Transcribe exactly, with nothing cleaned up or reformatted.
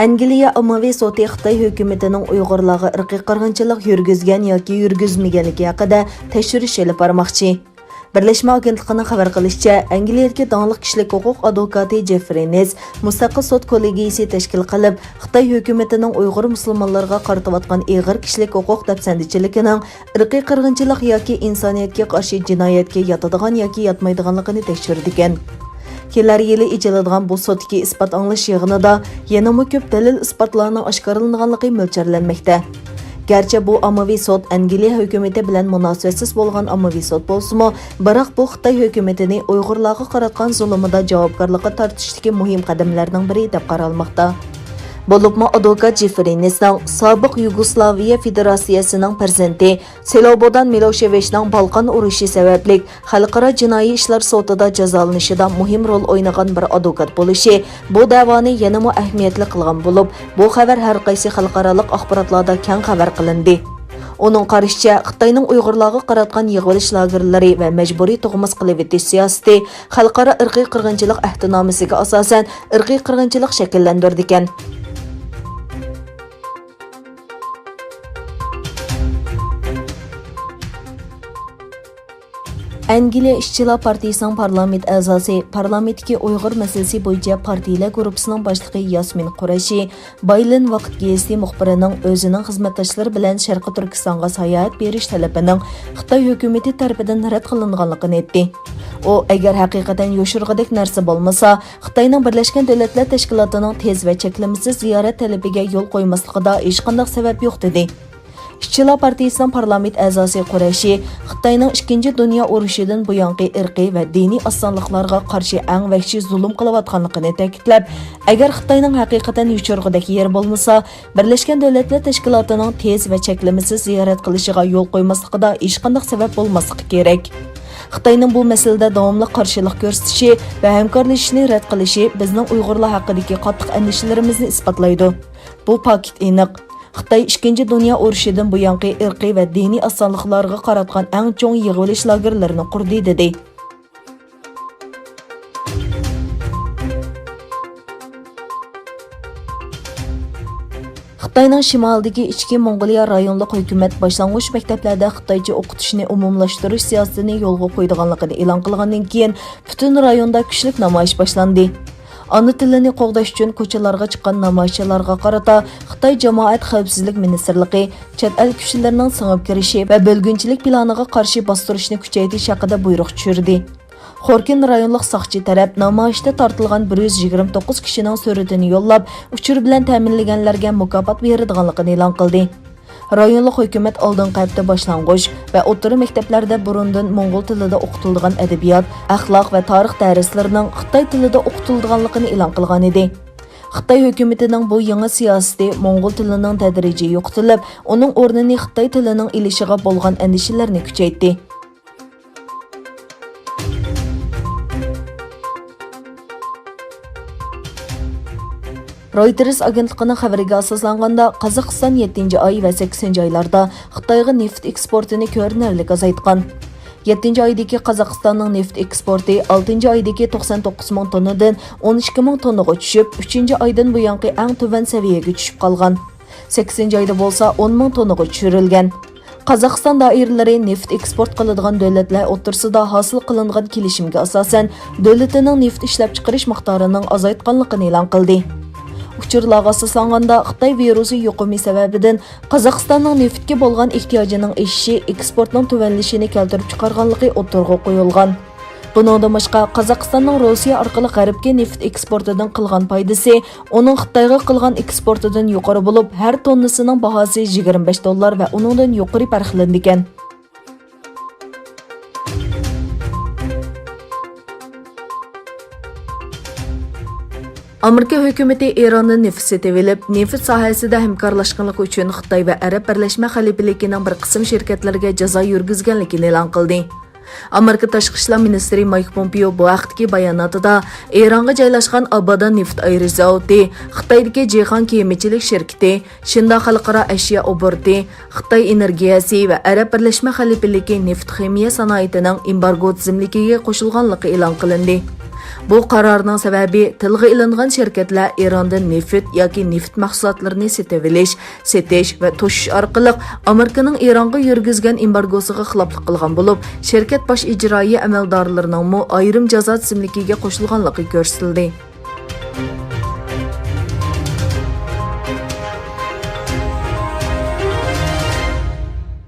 ئەنگلىيە ئاممىۋى سوتى خىتاي ھۆكۈمىتىنىڭ ئۇيغۇرلارغا ئىرقىي قىرغىنچىلىق يۈرگۈزگەن ياكى يۈرگۈزمىگەنلىكى ھەققىدە تەكشۈرۈش ئېلىپ بارماقچى. بىرلەشمە ئاگېنتلىقىنىڭ خەۋەر قىلىشىچە، ئەنگلىيەدىكى داڭلىق كىشىلىك ھوقۇق ئادۋوكاتى جېفرى نېس مۇستەقىل سوت كوللېگىيىسى تەشكىل قىلىپ، خىتاي ھۆكۈمىتىنىڭ ئۇيغۇر مۇسۇلمانلىرىغا قارىتىۋاتقان ئېغىر كىشىلىك ھوقۇق دەپسەندىچىلىكىنىڭ ئىرقىي قىرغىنچىلىق ياكى ئىنسانىيەتكە قارشى جىنايەتكە ياتىدىغان ياكى ياتمايدىغانلىقىنى تەكشۈرىدىكەن. كېلەر يىلى ئېچىلىدىغان بۇ سوتتىكى ئىسپات ئاڭلاش يىغىنىدا يەنىمۇ كۆپ دەلىل-ئىسپاتلارنىڭ ئاشكارىلىنىدىغانلىقى مۆلچەرلەنمەكتە. گەرچە بۇ ئاممىۋى سوت ئەنگلىيە ھۆكۈمىتى بىلەن مۇناسىۋەتسىز بولغان ئاممىۋى سوت بولسىمۇ، بىراق بۇ خىتاي ھۆكۈمىتىنى ئۇيغۇرلارغا قاراتقان زۇلۇمىدا جاۋابكارلىققا تارتىشتىكى مۇھىم قەدەملەرنىڭ بىرى دەپ قارالماقتا. بولۇپمۇ ئادۋوكات جېفرى نېسنىڭ سابىق يۇگوسلاۋىيە فېدېراتسىيەسىنىڭ پىرېزىدېنتى سلوبودان مىلوشېۋىچنىڭ بالقان ئۇرۇشى سەۋەبلىك خەلقئارا جىنايى ئىشلار سوتىدا جازالىنىشىدا مۇھىم رول ئوينىغان بىر ئادۋوكات بولۇشى بۇ دەۋانى يەنىمۇ ئەھمىيەتلىك قىلغان بولۇپ، بۇ خەۋەر ھەر قايسى خەلقئارالىق ئاخباراتلاردا كەڭ خەۋەر قىلىندى. ئۇنىڭ قارىشىچە، خىتاينىڭ ئۇيغۇرلارغا قاراتقان يىغىۋېلىش لاگېرلىرى ۋە مەجبۇرىي تۇغماس قىلىۋېتىش سىياسىتى خەلقئارا ئىرقىي قىرغىنچىلىق ئەھدىنامىسىگە ئاساسەن ئىرقىي قىرغىنچىلىق شەكىللەندۈرىدىكەن. ئەنگلىيە ئىشچىلار پارتىيىسىنىڭ پارلامېنت ئەزاسى، پارلامېنتتىكى ئۇيغۇر مەسىلىسى بويىچە پارتىيىلەر گۇرۇپپىسىنىڭ باشلىقى ياسمىن قۇرەشى بايلىن ۋاقىت گېزىتى مۇخبىرىنىڭ ئۆزىنىڭ خىزمەتداشلىرى بىلەن شەرقىي تۈركىستانغا ساياھەت بېرىش تەلىپىنىڭ خىتاي ھۆكۈمىتى تەرىپىدىن رەت قىلىنغانلىقىنى ئېيتتى. ئۇ، ئەگەر ھەقىقەتەن يوشۇرغۇدەك نەرسە بولمىسا، خىتاينىڭ بىرلەشكەن دۆلەتلەر تەشكىلاتىنىڭ تېز ۋە چەكلىمىسىز زىيارەت تەلىپىگە يول قويماسلىقىدا ھېچقانداق سەۋەب يوق، دېدى. ئىشچىلار پارتىيىسىنىڭ پارلامېنت ئەزاسى قۇرەشى خىتاينىڭ ئىككىنچى دۇنيا ئۇرۇشىدىن بۇيانقى ئىرقىي ۋە دىنىي ئازسانلىقلارغا قارشى ئەڭ ۋەھشىي زۇلۇم قىلىۋاتقانلىقىنى تەكىتلەپ، ئەگەر خىتاينىڭ ھەقىقەتەن يوشۇرغۇدەك يېرى بولمىسا، بىرلەشكەن دۆلەتلەر تەشكىلاتىنىڭ تېز ۋە چەكلىمىسىز زىيارەت قىلىشىغا يول قويماسلىقىدا ھېچقانداق سەۋەب بولماسلىقى كېرەك. خىتاينىڭ بۇ مەسىلىدە داۋاملىق قارشىلىق كۆرسىتىشى ۋە ھەمكارلىشىشنى رەت قىلىشى بىزنىڭ ئۇيغۇرلار ھەققىدىكى قاتتىق ئەندىشىلىرىمىزنى ئىسپاتلايدۇ. بۇ پاكىت ئېنىق. خىتاي ئىككىنچى دۇنيا ئۇرۇشىدىن بۇيانقى ئىرقىي ۋە دىنىي ئازسانلىقلارغا قاراتقان ئەڭ چوڭ يىغىۋېلىش لاگېرلىرىنى قۇردى، دېدى. خىتاينىڭ شىمالىدىكى ئىچكى موڭغۇلىيە رايونلۇق ھۆكۈمەت باشلانغۇچ مەكتەپلەردە خىتايچە ئوقۇتۇشنى ئومۇملاشتۇرۇش سىياسىتىنى يولغا قويىدىغانلىقىنى ئېلان قىلغاندىن كېيىن، پۈتۈن رايوندا كۈچلۈك نامايىش باشلاندى. ئانا تىلىنى قوغداش ئۈچۈن كوچىلارغا چىققان نامايىشچىلارغا قارىتا خىتاي جامائەت خەۋپسىزلىك مىنىستىرلىقى چەت ئەل كۈچلىرىنىڭ سىڭىپ كىرىشى ۋە بۆلگۈنچىلىك پىلانىغا قارشى باستۇرۇشنى كۈچەيتىش ھەققىدە بۇيرۇق چۈشۈردى. خوركىن رايونلۇق ساقچى تەرەپ نامايىشتا تارتىلغان بىر يۈز يىگىرمە توققۇز كىشىنىڭ سۈرىتىنى يوللاپ، ئۇچۇر بىلەن تەمىنلىگەنلەرگە مۇكاپات بېرىدىغانلىقىنى ئېلان قىلدى. رايونلۇق ھۆكۈمەت ئالدىنقى ھەپتە باشلانغۇچ ۋە ئوتتۇرا مەكتەپلەردە بۇرۇندىن موڭغۇل تىلىدا ئوقۇتۇلىدىغان ئەدەبىيات، ئەخلاق ۋە تارىخ دەرسلىرىنىڭ خىتاي تىلىدا ئوقۇتۇلىدىغانلىقىنى ئېلان قىلغانىدى. خىتاي ھۆكۈمىتىنىڭ بۇ يېڭى سىياسىتى موڭغۇل تىلىنىڭ تەدرىجىي يوقىتىلىپ، ئۇنىڭ ئورنىنى خىتاي تىلىنىڭ ئېلىشىغا بولغان ئەندىشىلەرنى كۈچەيتتى. رويتېرس ئاگېنتلىقىنىڭ خەۋىرىگە ئاساسلانغاندا، قازاقىستان يەتتىنچى ئاي ۋە سەككىزىنچى ئايلاردا خىتايغا نېفىت ئېكسپورتىنى كۆرۈنەرلىك ئازايتقان. يەتتىنچى ئايدىكى قازاقىستاننىڭ نېفىت ئېكسپورتى ئالتىنچى ئايدىكى توقسان توققۇز مىڭ توننىدىن ئون ئىككى مىڭ توننىغا چۈشۈپ، ئۈچىنچى ئايدىن بۇيانقى ئەڭ تۆۋەن سەۋىيەگە چۈشۈپ قالغان. سەككىزىنچى ئايدا بولسا ئون مىڭ توننىغا چۈشۈرۈلگەن. قازاقىستان دائىرىلىرى نېفىت ئېكسپورت قىلىدىغان دۆلەتلەر ئوتتۇرىسىدا ھاسىل قىلىنغان كېلىشىمگە ئاساسەن، دۆلىتىنىڭ نېفىت ئىشلەپچىقىرىش مىقدارىنىڭ ئازايتقانلىقىنى ئېلان قىلدى. ئۇچۇرلارغا ئاساسلانغاندا، خىتاي ۋىرۇسى يۇقۇمى سەۋەبىدىن قازاقىستاننىڭ نېفىتكە بولغان ئېھتىياجىنىڭ ئېشىشى ئېكسپورتنىڭ تۆۋەنلىشىنى كەلتۈرۈپ چىقارغانلىقى ئوتتۇرىغا قويۇلغان. بۇنىڭدىن باشقا، قازاقىستاننىڭ روسىيە ئارقىلىق غەربكە نېفىت ئېكسپورتىدىن قىلغان پايدىسى ئۇنىڭ خىتايغا قىلغان ئېكسپورتىدىن يۇقىرى بولۇپ، ھەر توننىسىنىڭ باھاسى يىگىرمە بەش دوللار ۋە ئۇنىڭدىن يۇقىرى پەرقلىنىدىكەن. ئامېرىكا ھۆكۈمىتى ئىراندىن نېفىت سېتىۋېلىپ، نېفىت ساھەسىدە ھەمكارلاشقانلىقى ئۈچۈن خىتاي ۋە ئەرەب بىرلەشمە خەلىپىلىكىنىڭ بىر قىسىم شىركەتلىرىگە جازا يۈرگۈزگەنلىكىنى ئېلان قىلدى. ئامېرىكا تاشقى ئىشلار مىنىستىرى مايك پومپېئو بۇ ھەقتىكى باياناتىدا، ئىرانغا جايلاشقان ئابادان نېفىت ئايرىش زاۋۇتى، خىتايدىكى جىخان كېمىچىلىك شىركىتى، شىندا خەلقئارا ئەشيا ئوبوروتى، خىتاي ئېنېرگىيەسى ۋە ئەرەب بىرلەشمە خەلىپىلىكى نېفىت خىمىيە سانائىتىنىڭ ئېمبارگو تىزىملىكىگە قوشۇلغانلىقى ئېلان قىلىندى. بۇ قارارنىڭ سەۋەبى، تىلغا ئېلىنغان شىركەتلەر ئىراندىن نېفىت ياكى نېفىت مەھسۇلاتلىرىنى سېتىۋېلىش، سېتىش ۋە توشۇش ئارقىلىق ئامېرىكىنىڭ ئىرانغا يۈرگۈزگەن ئېمبارگوسىغا خىلاپلىق قىلغان بولۇپ، شىركەت باش ئىجرائىيە ئەمەلدارلىرىنىڭمۇ ئايرىم جازا تىزىملىكىگە قوشۇلغانلىقى كۆرسىتىلدى.